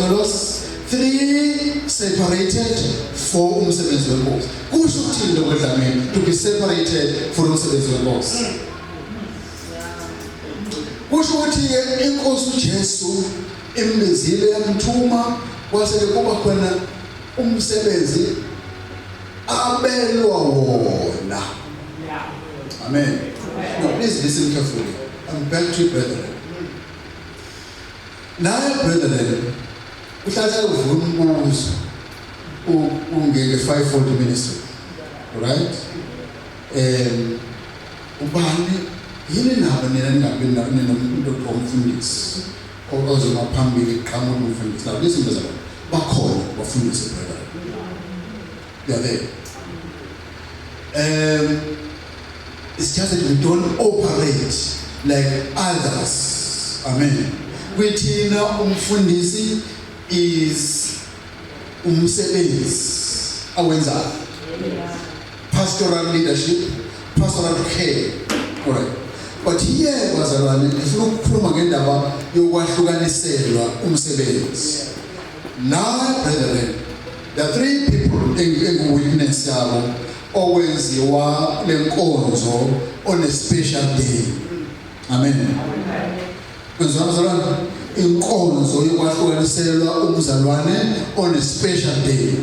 Apostolos, three, separated for umsebenzi wenkosi. Kusho ukuthini lokho, Dlamini, to be separated for umsebenzi wenkosi? Kusho ukuthi inkosi uJesu imbizile, yamthuma, kwase kuba khona umsebenzi abelwa wona. Amen. Now please listen carefully. I'm back to you, brethren. Naye, brethren, uhlala uvuna umbuzo ungeke 540 ministry, right? Ubani yini nabo nina ningabi ninomuntu omfundisi ozoma phambili, qhamuka umfundisi? Now listen, bazalwane, bakhona bafundisi, brother, they are there. It's just that we don't operate like others. Amen. Kwithina umfundisi is umsebenzi awenzayo, pastoral leadership, pastoral care, alright? But here, bazalwane, ngifuna ukukhuluma ngendaba yokwahlukaniselwa umsebenzi. La, brethren, there are three people engu-witness yabo okwenziwa lenkonzo on a special day. Amen. Kwenziwa, bazalwane, inkonzo yokwahlukaniselwa umzalwane on a special day.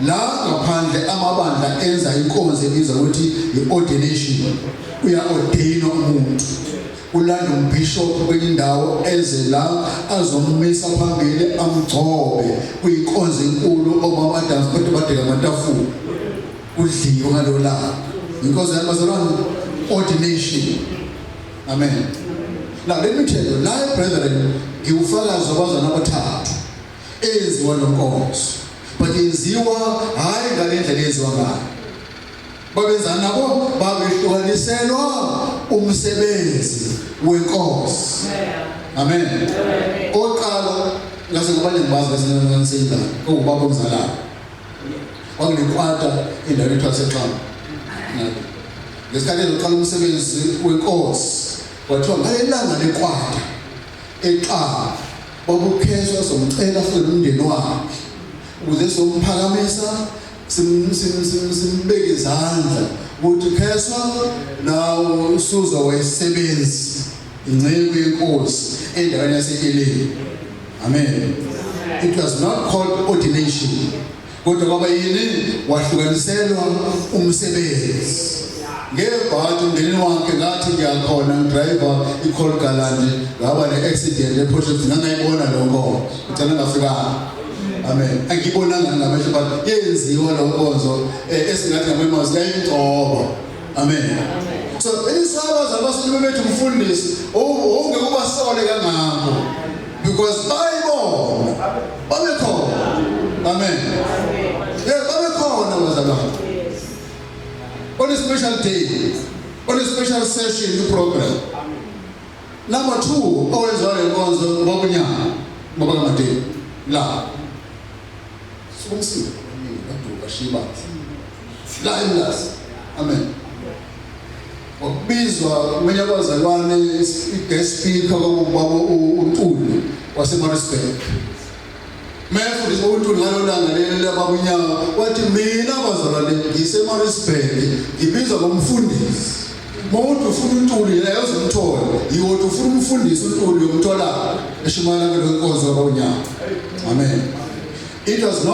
La ngaphandle amabandla enza inkonzo ebizwa ukuthi i-ordination. Uya-ordainwa umuntu, kulanda umbishop kwenye indawo, eze la azommisa phambili, amgcobe. Kuyinkonzo enkulu, omama Adams kodwa badeka amatafula, kudliwe ngalo langa. Inkonzo yabazalwane, ordination. Amen. Now let me tell you la, brethren, ngiwufakazi wabazalwane abathathu eyenziwa nonkonzo, but yenziwa hayi ngale ndlela eyenziwa ngayo. Babenzani nabo? Babehlukaniselwa umsebenzi wenkosi. Amen. Oqala ngase ngabanye ngibazi ngasengiseyingane, owubaba omzalayo, kwakunekwata endaweni ethiwa seXama. Ngesikhathi ezoqala umsebenzi wenkosi, kwathiwa ngaleli langa lekwata eXama babukheswa somcela futhi nomndeni wakhe ukuze somphakamisa, simbeke izandla ukuthi kheswa nawo usuza wayesebenzi, inceku yenkosi endaweni yase-Elim. Amen. It was not called ordination, kodwa kwaba yini? Wahlukaniselwa umsebenzi. Ngebhadi umndenini wakhe, ngathi ngiyakhona ngi-drive i-Colt Galant, ngaba ne-accident ePortshepstone, ngangayibona lo nkonzo, ngicela ngafikanga. Amen. Angibonanga ngamehlo, but yenziwa lo nkonzo, esingathi ngamemazi yayingcobo. Amen. So elisaba abasuke bethi umfundisi ongeke ubasole kangako because bayibona, babekhona. Amen. Yeah, babekhona, bazalwane, on a special day, on a special session program. Number 2 owenziwa le nkonzo, babunyama baba kaMadeni la sukumsile baduka shiba la eMlazi. Amen. Wakubizwa umenye abazalwane, i-guest speaker kwakubaba uNtuli waseMaritzburg. Mayefundisa uNtuli ngalo langa leli lababunyama, wathi, "Mina, bazalwane, ngiseMaritzburg, ngibizwa ngomfundisi. Mawuthi ufuna uNtuli yena uyozomthola, yiwothi ufuna umfundisi uNtuli uyomthola eshumayela kule nkonzo yababunyama." Amen. It was not